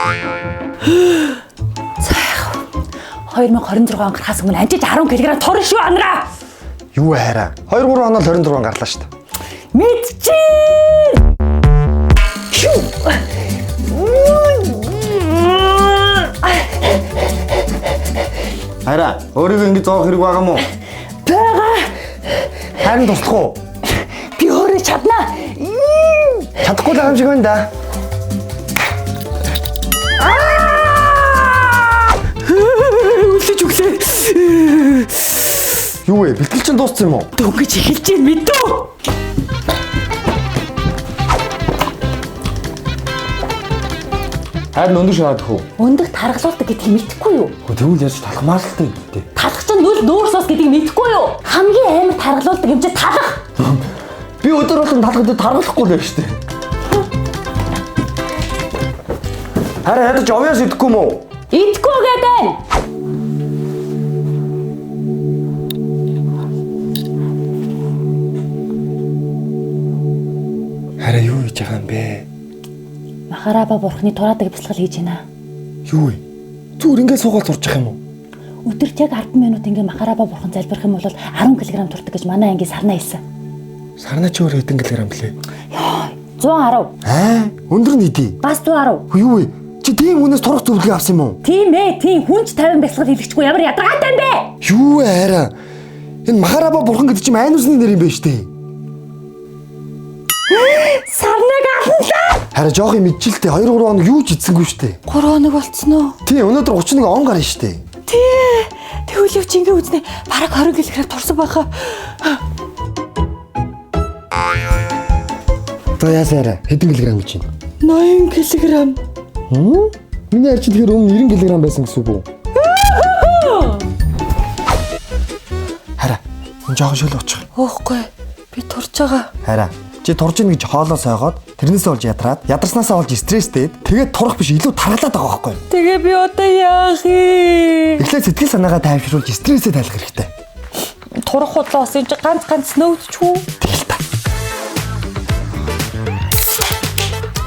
За яах вэ? 2026 он гарахаас өмнө анжиж 10 кг турна шүү анараа. Юу вэ хайраа? 2 3 оноо л 26 гарлаа шүү дээ. Мэдчихээ. Шүү. Хайраа, өөрийгөө ингэж зоох хэрэг байгаа мó? Бага. Харин туслах уу? Би өөрөө чаднаа. Чадахгүй л байгаа юм шиг байна да. Үлдэж өглөө. Юу вэ? Бэлтгэл чинь дууссан юм уу? Дөнгөж эхэлж байна мэдүү. Харин өндөр шараад хөө. Өндөг таргалуулдаг гэдгийг мэдэхгүй юу? Тэгвэл яаж талхмаар л дээ. Талах чинь нүл нүүр сус гэдгийг мэдэхгүй юу? Хамгийн амар таргалуулдаг юм чи талах. Би өдөр болгон талхад таргалахгүй л байна шүү дээ. Харин ядаж овьяас идэхгүй мүү? Идэхгүй гэдэг. Харин юу хийж байгаа юм бэ? Махараба бурхны тураадаг бясалгал хийж байна. Юу вэ? Зүгээр ингэ суугаад сурч явах юм уу? Өдөрт яг 10 минут ингээ Махараба бурхан залбирах юм бол 10 кг турдаг гэж манай ангийн сарна хэлсэн. Сарна чи өөр хэдэн килограмм блэ? Йоо, 110. Аа, өндөр нь хэдий? Бас 110. Юу вэ? Чи тийм хүнээс турах зөвлөгөө авсан юм уу? Тийм ээ, тийм хүн ч 50 бясалгал хийлгэчихгүй ямар ядаргаатай юм бэ? Юу вэ хараа? Энэ Махараба бурхан гэдэг чинь айн усны нэр юм байна шүү дээ. Сарнаг алналаа. Хараа жоох юм мэдчихэлтэй 2 3 хоног юу ч идсэнгүй шүү дээ. 3 хоног болцсон уу? Тийм өнөөдөр 31 он гарна шүү дээ. Тий. Тэгвэл яв чи ингээ үзнэ. Бараг 20 кг турсан байхаа. За яасаараа хэдэн килограмм гэж байна? 80 кг. Хм? Миний арчи тэгэхээр өмнө 90 кг байсан гэсэн үг үү? Хараа энэ жоохон шөл учих. Өөхгүй. Би турж байгаа. Хараа чи турж ийн гэж хоолоо сойгоод тэрнээсээ олж ядраад ядарснаасаа олж стресстэй тэгээд турах биш илүү таргалаад байгаа байхгүй юу? Тэгээ би одоо яах юм? Эхлээд сэтгэл санаагаа тайвшруулж стрессээ тайлах хэрэгтэй. Турах худлаа бас энэ чи ганц ганц нөвдчихүү. Тэгэл та.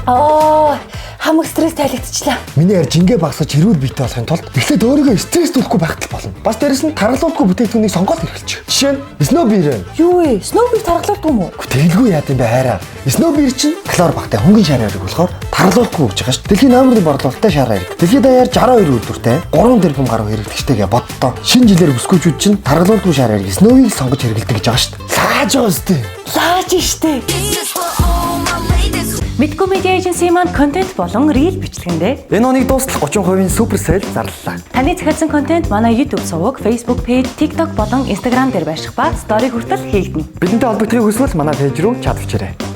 Аа, хамаг стресс тайлагдчихлаа. Миний арч ингээ багсаж хэрүүл биетэй болохын тулд эхлээд өөрийгөө стресстүүлэхгүй байхад л болно. Бас дээрэс нь таргалуулахгүй бүтээгдэхүүнийг сонгоод хэрэглэж. Жишээ нь Snow Beer байна. Юу вэ? Сноубиг таргалуулдаг юм уу? Үгүй тэгэлгүй яад юм бэ хайраа. Snow Beer чинь хлор багтай хөнгөн шар яриг болохоор таргалуулахгүй гэж байгаа ш. Дэлхийн номер 1 борлуулалттай шар яриг. Дэлхийд даяар 62 үйлдвэртэй 3 тэрбум гаруй хэрэглэгчтэйгээ боддоо. Шинэ жилээр бүсгүйчүүд чинь таргалуулдгүй шар яриг Snow-ийг сонгож хэрэглэдэг гэж байгаа ш. Лааж байгаа үстэй. Лааж штэ. This is for all my ladies. Мэдгүй медиа эйженси маань контент болон reel бичлэгэндээ Энэ оныг дуустал 30% super sale зарлалаа. Таны захиалсан контент манай YouTube суваг, Facebook page, TikTok болон Instagram дээр байрших ба story хүртэл хийгдэнэ. Бидэнтэй холбогдохыг хүсвэл манай page рүү chat бичээрэй.